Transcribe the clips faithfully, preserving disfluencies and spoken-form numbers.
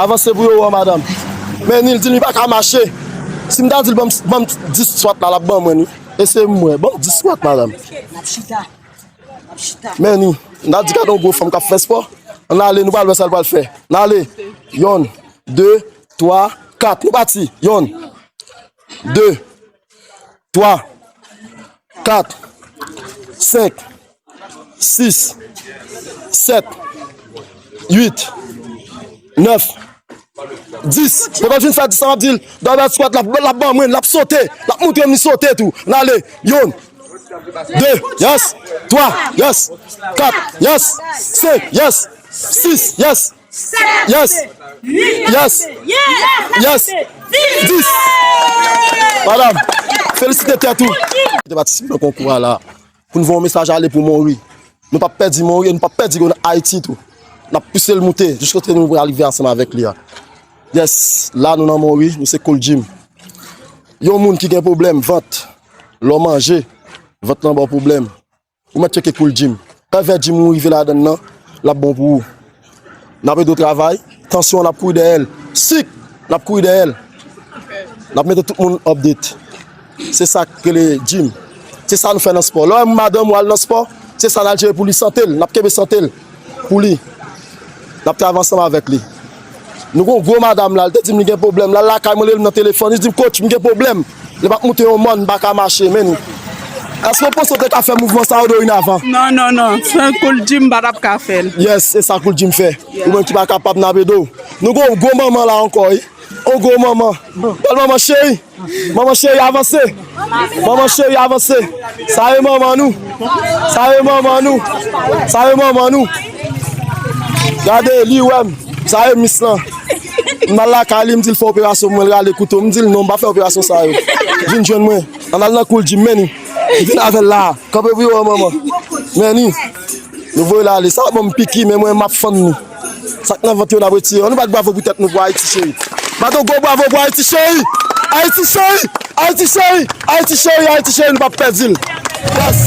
Avanse pou yo wè w, madanm. Men li di li pa ka mache. Si m ta di l ban m, ban m dis swat la, l ap ban mwen li. E se mwen. Ban m dis swat, madanm. Men li, m ta di gade yon gwo fanm k ap fè spò. Ann ale, nou pral wè sa l pral fè. Ann ale. Yonn, de, twa, kat. Nou pati. Yonn, de, twa, kat, senk, sis, sèt, uit, nèf, dis. Mwen pa fin fè dis la, m ap di l, dòbèt skwat, l ap, l ap ban mwen, l ap sote, l ap montre m li sote tou. Ann ale, yonn, de, yes, twa, yes, kat, yes, senk, yes, sis, yes. Yes. Yes. Yes. Dis. Madanm, felisite tèt ou. Te patisipe nan konkou a la. Pou n voye yon mesaj ale pou Monri. Nou p ap pèdi Monri, nou p ap pèdi Ayiti tou. N ap pouse l moute jiskote nou pral rive ansanm avèk li a. Yes, la nou nan Monri, nou se Cool Jim. Yon moun ki gen pwoblèm vant, lè w manje, vant lan ba w pwoblèm. Ou mèt tcheke Cool Jim. Kan vè Jim ou rive ladann nan, l ap bon pou ou. N ap ede w travay, tansyon an n ap kouri dèyè l. Sik, n ap kouri dèyè l. N ap mete tout moun update. Se sa k rele Jim. Se sa nou fè nan spò. Lè w wè madanm ou al nan spò, se sa n al jere pou li sante l. N ap kenbe sante l pou li. N ap travay ansanm avèk li. Nou gon gwo madanm la, li te di m li gen pwoblèm. L al lakay mwen, li rele m nan telefòn, li di m, "Coach, m gen pwoblèm." Li p ap moute yon mòn, m pa ka mache, men. Èske w panse w te ka fè mouvman sa yo dorenavan? Non, non, non. San Cool Jim, m pa t ap ka fè l. Yes, se sa Cool Jim fè. Yeah. Ou menm ki pa kapab, n ap ede w. Nou gon gwo manman la ankò, wi. On gwo manman. Bèl manman cheri. Manman cheri, avanse. Manman cheri, avanse. Sa e manman nou. Sa e manman nou. Sa e manman nou. Gade, li wè m. Sa e mis lan. M al lakay li, m di l fè operasyon pou mwen, l rale kouto. M di l non, m pa fè operasyon sa yo. Vin jwenn mwen. Ann al nan Cool Jim, men li. Vin avè l la. Kanpe pou yo wè manman. Men li. Nou voye l ale. Sa ap ban m piki, men mwen, m ap fann nou. Sa k nan vant yo, n ap retire. Ann nou bat bravo pou tèt nou, pou Ayiti cheri. Bat yon gwo bravo pou Ayiti cheri! Ayiti cheri! Ayiti cheri! Ayiti cheri! Ayiti cheri! Nou p ap pèdi l. Yes!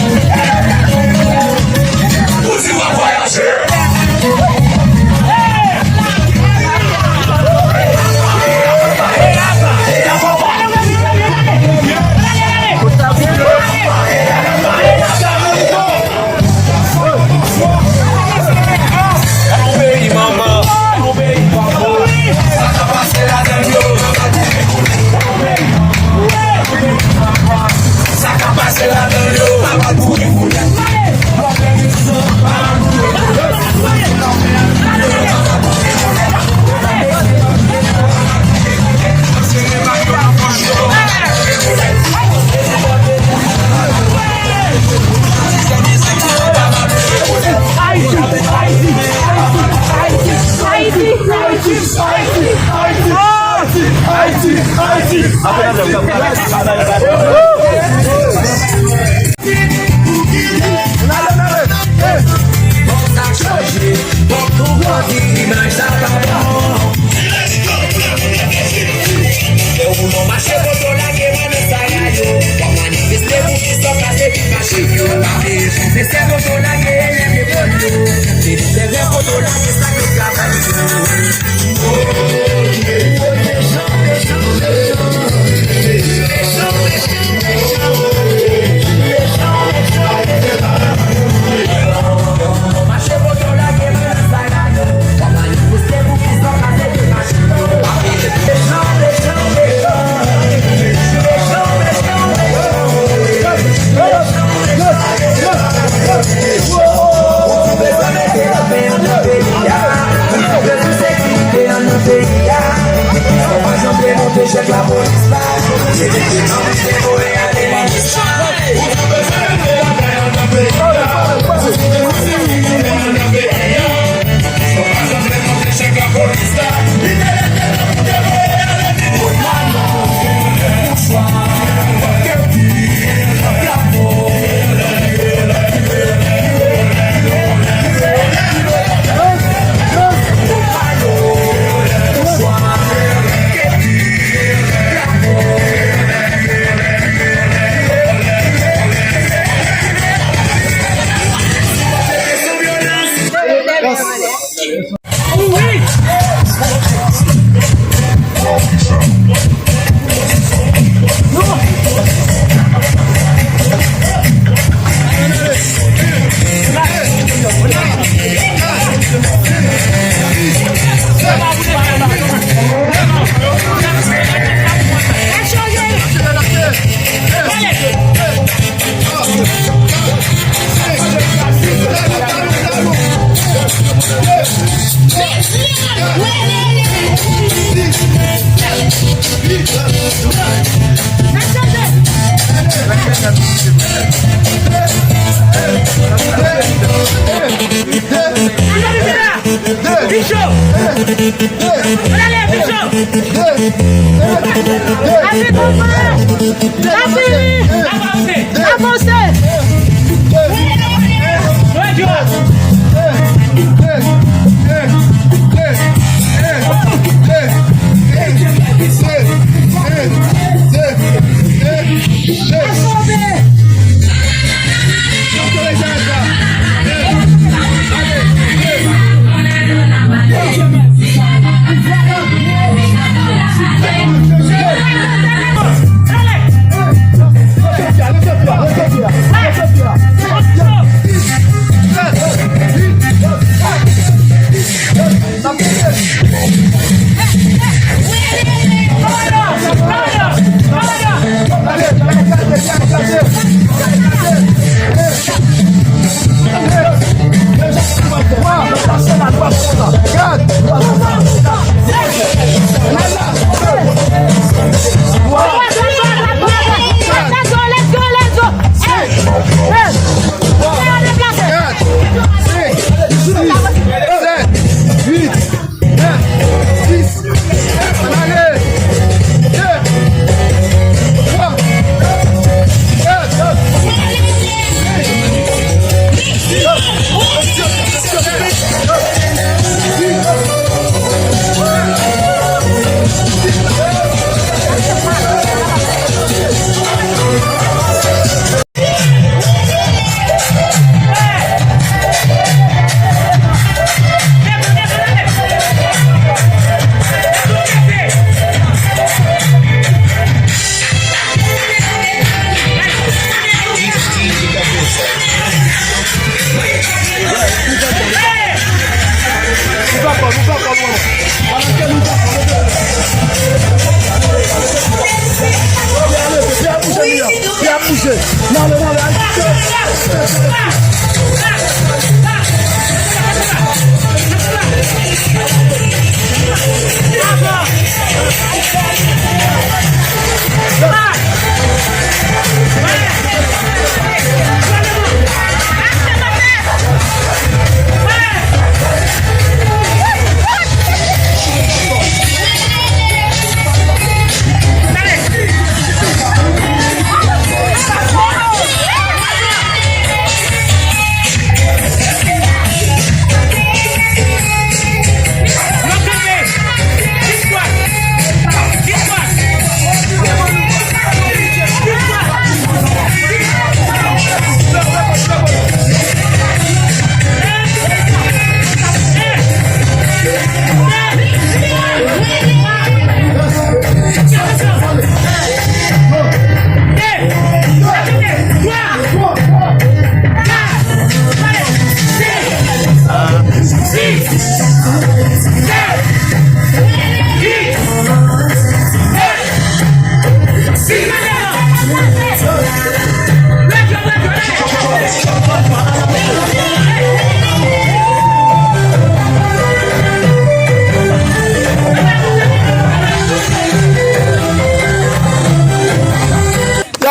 Pi cho! Ann ale, pi cho! Api konprann! Api! Avanse!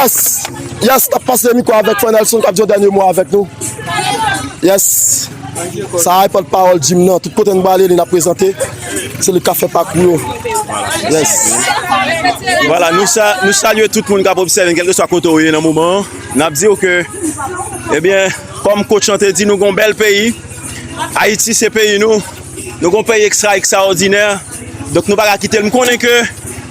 Yes, yes, n ap pase mikwo avèk Frè Nelson k ap di yon dènye mo avèk nou. Yes. Sa a, pòt pawòl Jim nan. Tout kote n prale, li n ap prezante. Se li k ap fè pakou yo. Yes. Vwala, nou sa, nou salye tout moun k ap obsève n, kèlkeswa kote w ye nan moman an. N ap di w ke, ebyen, kòm coach lan te di, nou gon bèl peyi. Ayiti se peyi nou. Nou gon peyi ekstra, ekstraòdinè. Donk, nou pa ka kite l. M konnen ke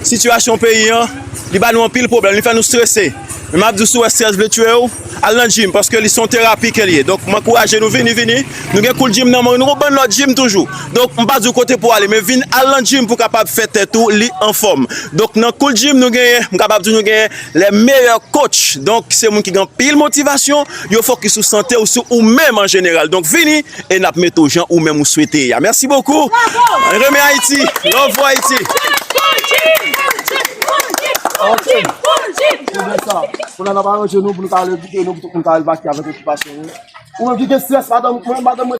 sitiyasyon peyi an, li ba nou anpil pwoblèm, li fè nou strese. Men m ap di w, si w wè strès vle tiye w, al nan gym, paske li se yon terapi ke l ye. Donk, m ankouraje nou, vini, vini. Nou gen cool gym nan men nou, nou gon bann lòt gym toujou. Donk, m pa di w kote pou w ale, men vin al nan gym pou w kapab fè tèt ou li anfòm. Donk, nan cool gym, nou genyen, m kapab di w nou genyen les meilleurs coachs. Donk, se moun ki gen anpil motivasyon, yo fokis sou sante w, sou ou menm an jeneral. Donk, vini, e n ap mete w jan ou menm ou swete a. Mèsi bokou. Renmen Ayiti. Love for Ayiti. Ok. Se byen sa. Kounye a n ap aranje nou pou nou ka ale kite nou, pou tout moun ka al vake avèk okipasyon yo. Ou menm ki gen strès, madanm, mwen, madanm mwen,